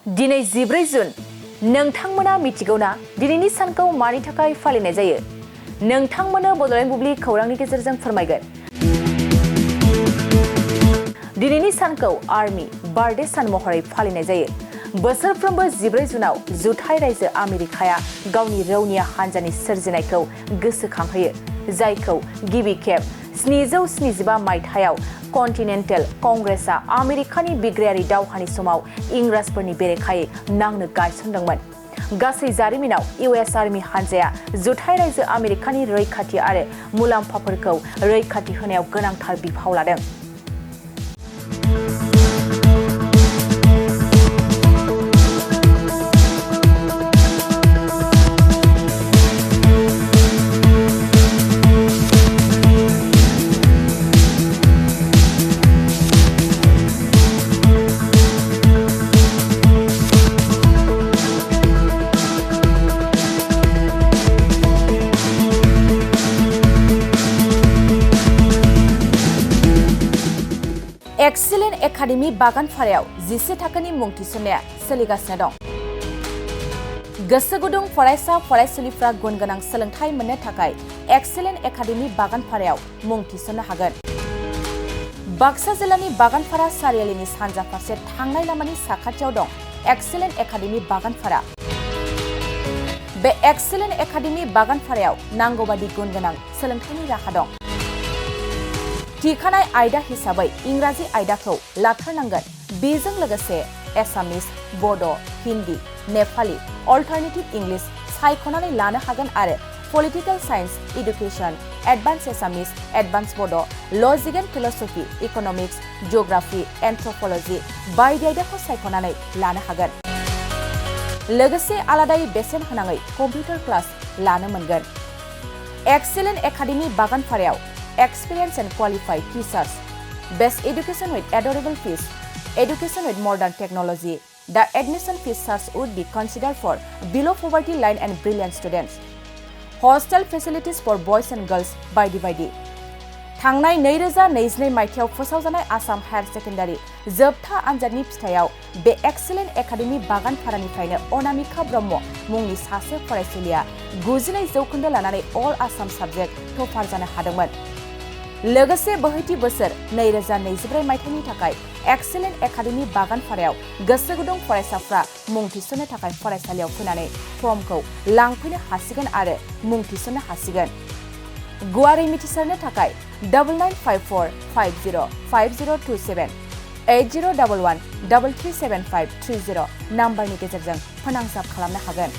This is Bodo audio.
दिनै 14 जुन नोंथांमोना मिथिगौना दिनैनि सानखौ मानि थाखाय फालिनाय जायो नोंथांमोना बड'लेण्ड बुब्लि खौरांनि गेजेरजों फोरमायगोन दिनैनि सानखौ आर्मी बार्थडे सान महरै फालिनाय जायो बोसोरफ्रोमबो 14 जुनाव जुथाइ रायजो आमेरिकाया गावनि रौनिया हान्जानि सोरजिनायखौ गोसोखांहोयो जायखौ गिबि खेब 1775 मायथाइयाव कन्टिनेन्टेल कंग्रेसआ आमेरिकानि बिग्रायारि दावहानि समाव इंराजफोरनि बेरेखायै नांनो गायसनदोंमोन गासै जारिमिनाव इउएस आर्मी हान्जाया जुथाइ रायजो आमेरिकानि रैखाथि आरो मुलाम्फाफोरखौ रैखाथि होनायाव गोनांथार बिफाव लादों एक्सेलेन्ट एकाडेमी बागानपारायाव 11 थाखोनि मुं थिसननाया सोलिगासिनो दं गोसो गुदुं फरायसा फरायसुलिफ्रा गुन गोनां सोलोंथाइ मोननो थाखाय एक्सेलेन्ट एकाडेमी बागानपारायाव मुं थिसननो हागोन बाक्सा जिल्लानि बागानपारा सारियालिनि सानजा फारसे थांनाय लामानि साखाथियाव दं एक्सेलेन्ट एकाडेमी बागानपारा बे एक्सेलेन्ट एकाडेमी बागानपारायाव नांगौबादि गुन गोनां सोलोंथाइनि राहा दं थिखानाय आयदा हिसाबै इंराजि आयदाखौ लाथारनांगोन बेजों लोगोसे एसामिस बड' हिन्दी नेपाली अल्टारनेटिभ इंलिश सायख'नानै लानो हागोन आरो पलिटिकल साइन्स एडुकेशन एडभान्स एसामिस एडभान्स बड' लजिक एन्ड फिलसफी इकनमिक्स जिअग्राफी एन्थ्रपलजी बायदि आयदाखौ सायख'नानै लानो हागोन लोगोसे आलादायै बेसेन होनाङै कम्पिउटार क्लास लानो मोनगोन एक्सेलेन्ट एकाडेमी बागानपारायाव Experience and qualified teachers, best education with adorable fees, education with modern technology. The admission fees would be considered for below poverty line and brilliant students. Hostel facilities for boys and girls by divided. थांनाय 2022 मायथाइयाव फोसावजानाय आसाम हायर सेकेन्डारि जोबथा आनजादनि फिथायाव बे एक्सेलेन्ट एकाडेमी बागानपारानिफ्रायनो अनामिका ब्रह्म मुंनि सासे फरायसुलिया 92 जौखोन्दो लानानै अल आसाम साबजेक्ट टपार जानो हादोंमोन लोगोसे बोहैथि बोसोर 2024 मायथाइनि थाखाय एक्सेलेन्ट एकाडेमी बागानपारायाव गोसो गुदुं फरायसाफ्रा मुं थिसननो थाखाय फरायसालियाव फैनानै फर्मखौ लांफैनो हासिगोन आरो मुं थिसननो हासिगोन गुवारै मिथिसारनो थाखाय 9954505027 8011337530 नाम्बारनि गेजेरजों फोनांजाब खालामनो हागोन